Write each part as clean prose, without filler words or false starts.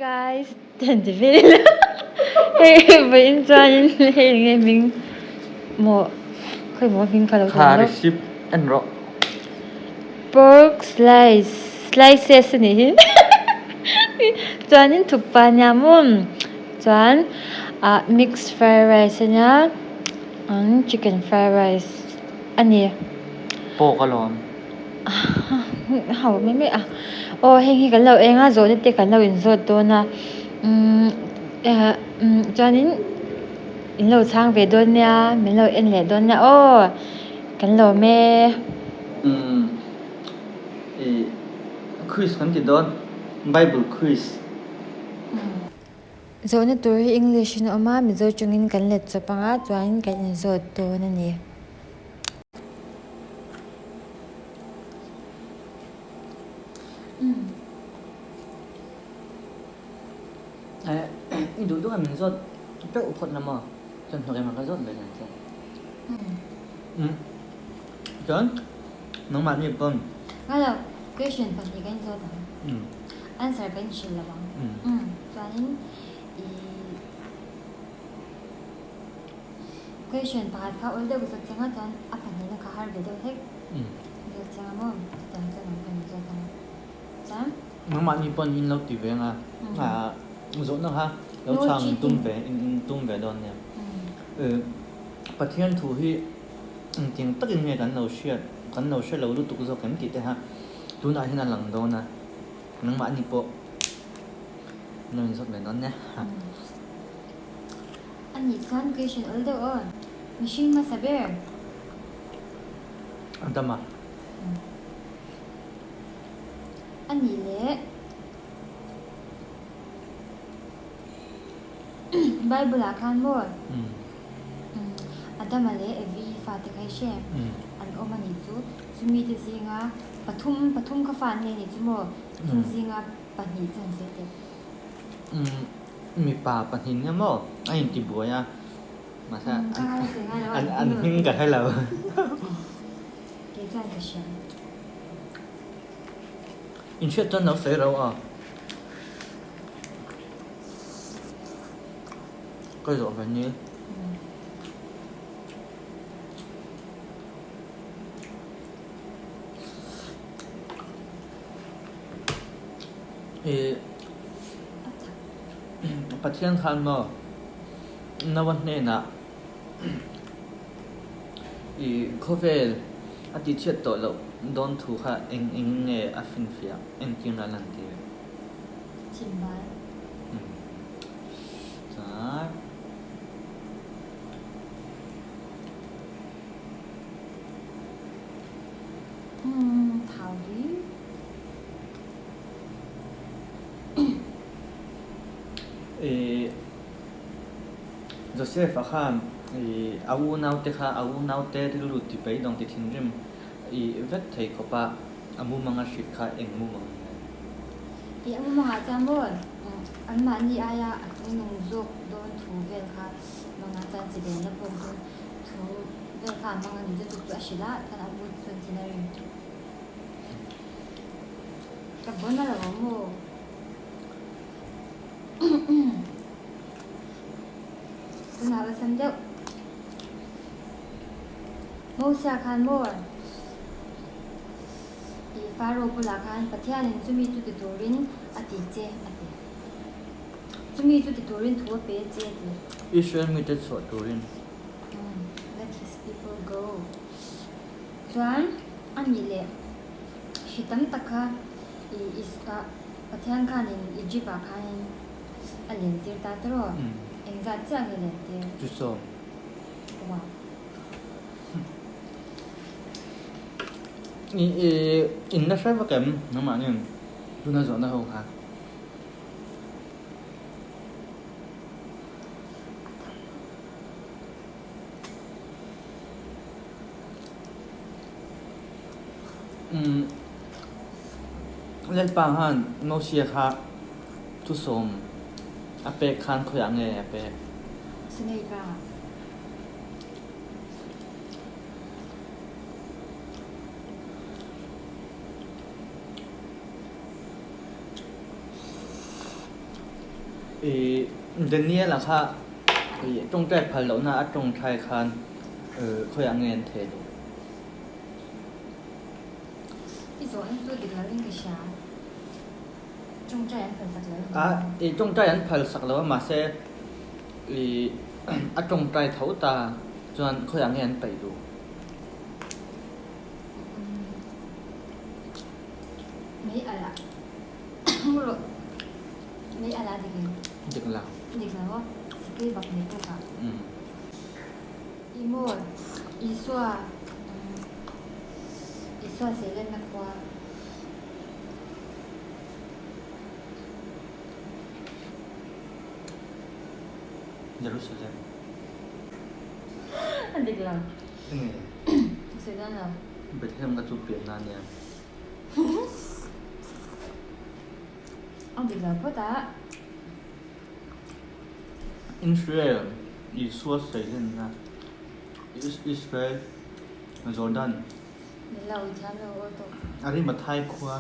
guys ten ti vel ila hei vawiin chuanin hei eng nge hming maw khawi maw hming kha lo Kha receipt en rawh. Pork slice slices a nih hi chuanin thukpa ania maw chuan ah mix fried rice ania chicken fried rice a ni. Pork alawm. Ho mai mai a aw heng hi kan lo eng a zawhna te kan lo inzawt dawn a umm umm chuanin in lo chhang ve dawn nia min lo en leh dawn nia aw kan lawm e. Umm ih quiz kan ti dawn bible quiz. Zawhna tur hi English in a awm a Mizo tawngin kan let chawp ang a chuanin kan inzawt dawn a ni. I duh duh a min zawt teuh phawt na maw? Chuan hnawk emaw ka zawt ve ang che. Chuan nangmahni pawn. Hello, question pahnih ka inzawt ang. Answer ka inhrilh lo ang. Chuanin i. Question pakhat kha awl deuh zawt chang a chuan a pahnihna kha har ve deuh hlek zawt chang a maw chutiang chuan ang kan zawt ang chuan. Nangmahni pawn in lo ti ve ang a zawhna kha lo chhang tum ve in tum ve dawn nia. Pathian thu hi engtiang takin nge kan lo hriat kan lo hre lo lutuk zawk em tih te kha tunah hian a lang dawn a nangmahni pawh in lo inzawt ve dawn nia. A nih chuan question awl deuh aw. Mihring hmasa ber. A dam a. A nih leh Bible ah khan maw Adama leh Evi fate kha i hre an awm a nih chu. Chumi te zinga pathum pathum kha fa an nei a nih chu maw? Chung zinga pahnih chu an sawi teh. Mipa pahnih nia maw a inti buai a mahse an hming ka hre lo. Inhriat chuan lo sawi ro a. Ka zawh ve ni. Ih Pathian khan maw Noah hnenah ih khawvel a tihchhiat tawh loh dawn thu kha eng eng nge a finfiah entir nan an ti? Chimbai. Chuan. Thau hi. Ih Joseph-a khan ih a unaute kha a unaute rilru ti beidawng ti thinrim ih vek thei khawpa a mumanga hrilh kha eng mumang nge? Ih a mumangah chuan maw anmahni aia a chungnung zawk dawn thu vel kha mangah chuan chi denna pawh chu thu vel kha a hmang a ni chu chu chu a hrilh a chuan a u chuan thin a rim. Ka bawn a lo awm maw? Tunah va sam deuh. Mosia khan maw? I Pharaoh bulah khan Pathianin chumi chu ti turin a ti che a ti. Chumi chu ti turin thu a pe che a ti. Israel mite chhuah turin. Let his people go. Chuan a nih leh hri tam tak kha i Pathian khanin Egypt ah khanin a len tir ta tawh aw? Engzat chiah nge len tir? Chu saw. Wow. I in la hre vak em nangmahni tuna zawhna ho kha? Lalpa khan Mosia kha thusawm a pek khan khawiah nge a pek? Sinai tlangah. I Daniel-a kha i tawngtai phal lohna a tawngthai khan khawiah nge an theh duh? I zawhna chu dik lovin ka hria. Tawngtai an phal sak lo emaw? A, i tawngtai an phal sak lo a, mahse i a tawngtai tho ta chuan khawiah nge an paih duh? Mei alh ah rawh mei alh ah dik em? Dik lo. Dik lo aw, sikil bak nei tawk ah. I maw Isua Isua seilenna khua. Jerusalem. A dik lo. Enge? Ka sawi dawn lo. Bethlehem ka chu pianna a nia. A dik lo phawt a. Israel Isua seilenna Israel Jordan. Ni lo i thiam lo aw tawh. Arimathai khua.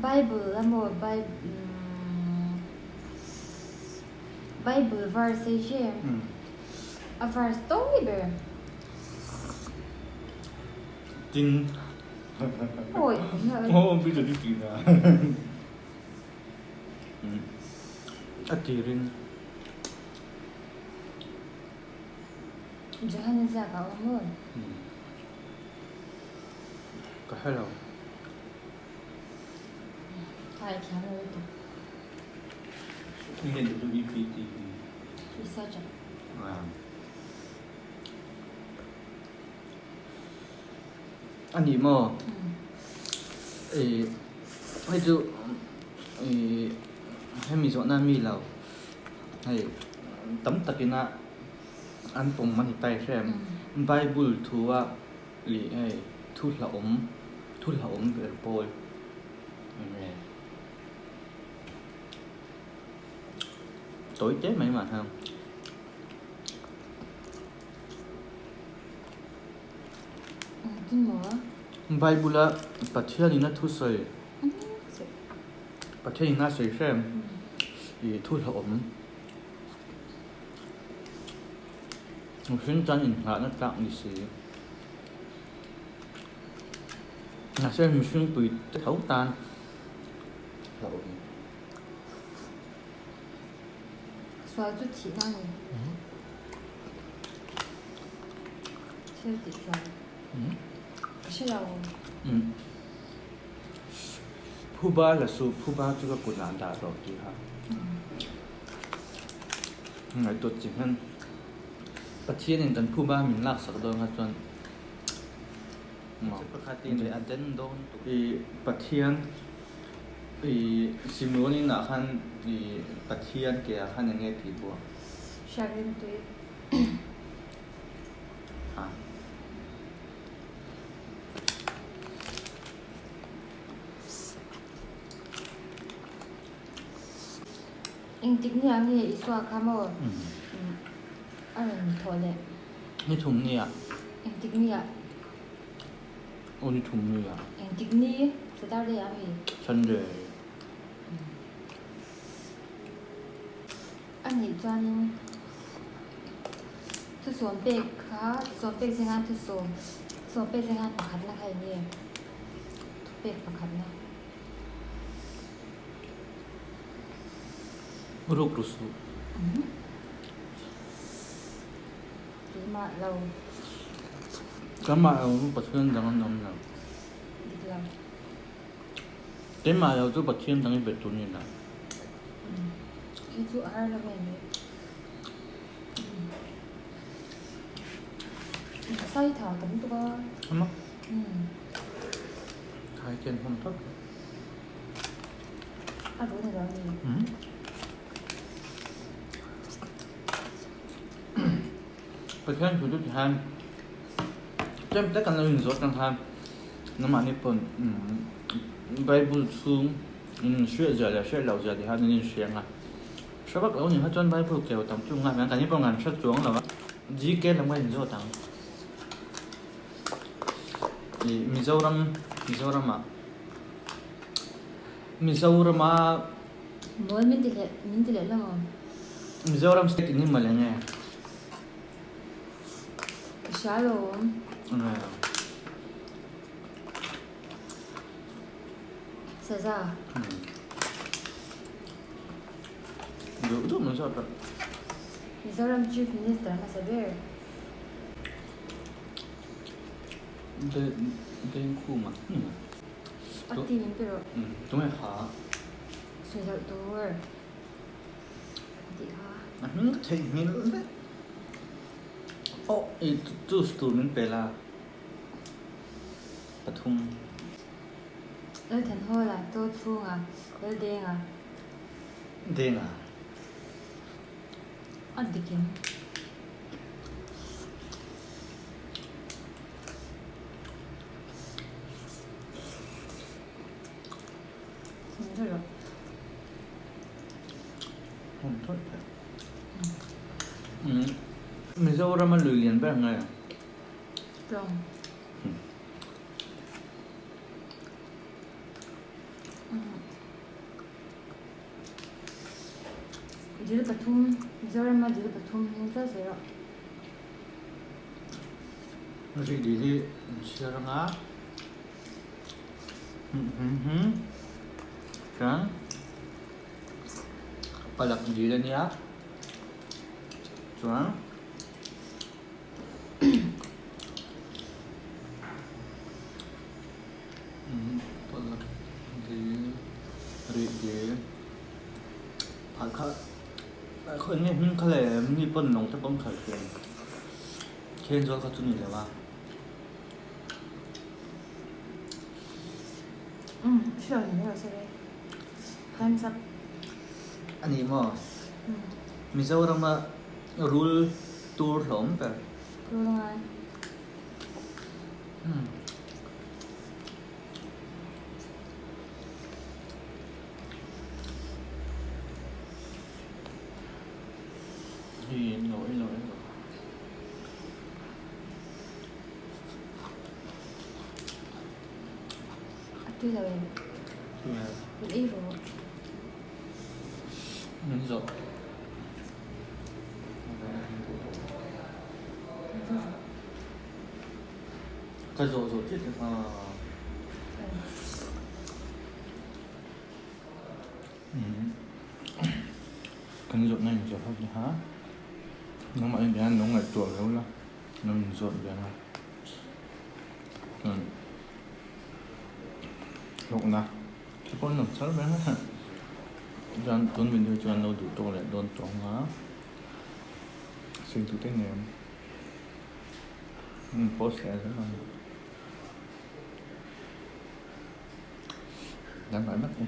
Bible a maw Bible verse hei hi a verse tawi ber. Tin. Awi. Aw Peter chu tih na. A tirin. Johana ziak a awm maw? Ka hre lo. Ka i thiam lo lutuk. Enge WPTV? Research a. A ni maw? Ih hei chu ih hemi zawhna mi lo hei tam takina an pawm a ni ta i hrem. Bible thua ih hei thu hlauhawm thu hlauhawm ber pawl eng nge tawi te mai mah hian. Bible-a Pathianin a thusawi Pathianin a sawi hrem ih thu hlauhawm mihring tan inngahna tlak ni si. Mahse mihring pui te tho tan hlauhawm. Sual chu thih na a ni. Thil tih sual. Ka hre lo. Phuba la su, phuba chu ka kut ah dah rawh tih kha. Ngaihtuah chi hian Pathianin kan phuba min laksak dawn kha chuan Pakhatin a den dawn tuk. I Pathian i Simrual inah khan i Pathian ke ah khan eng nge tih buah? Hriatrim tui. Ha. Engtik ni ah nge Isua kha maw a rawn thawh leh? Ni thum ni ah. Engtik ni ah? Aw ni thum ni ah. Engtik ni? Saturday ah mi? Sunday. A nih chuanin thusawm pek kha sawm pek zinga thusawm sawm pek zinga pakhatna kha eng nge? Thupek pakhatna. Ruk ru suh. Keimah lo. Keimah lo chu Pathian dang an awm lo. Dik lo. Keimah lo chu Pathian dang i bet tur ni lo. Khi chu a har lo em ni. Ka sai tha tam tuk a. Ama. Thai ken hom thap. A ru ni lo ni. Pathian thu chu ti hian tlem te kan lo inzawt ang khan nangmahni pawn Bible chhung hriat zia leh hriat loh zia ti hian an inhria ang a, hre vak lo ni kha chuan Bible keu tam chu ngai mai ang, kan ni pawh ngan hre chuang lo a, GK lam kan inzawt ang. Ih Mizoram Mizoramah. Mizorama Mawl min ti leh min ti leh lo maw? Mizoram state in hi mawle nge? Ka hria lo. Nge. Saza. Duh duh min zawt rawh. Mizoram Chief Minister hmasa ber. Dengkhuma. A ti min pe rawh. Tunge ha? Sawi loh tur. Tih kha. A hming ka theih hmel vek. Aw i choose tur min pe la. Pathum. Lalthanhawla, Tochhunga, Laldenga. Denga. A dik em? Mizoram a lui lian ber nge? Tlawng. Dil pathum, Mizoram a dil pathum hming tlat zel rawh. Rih dil hi an chhiar anga chuan palak dil ania chuan palak dil rih dil phah kha khawi nge hming kha leh mi pawn lawng te pawh an khalh thin Khenzawl kha chu ni lo a. A ni maw? Mizorama rul tur hlawm ber. Hei lo ei lo ei lo. A tui lo em? Tui lo. Min ei rawh. Min zawh. Ka zawh zawh chiah chiah kha. Kan zawh na inzawh ho ha. Nangmah in hian lo ngaihtuah lo la, lo inzawt ve ang a. Chuan hlawkna chu pawh an lo char ve ang a. Chuan tun video chuan lo duh tawk leh dawn tawh ang a. Sawi duh te nen post leh zel ang. Dang ngai vek e.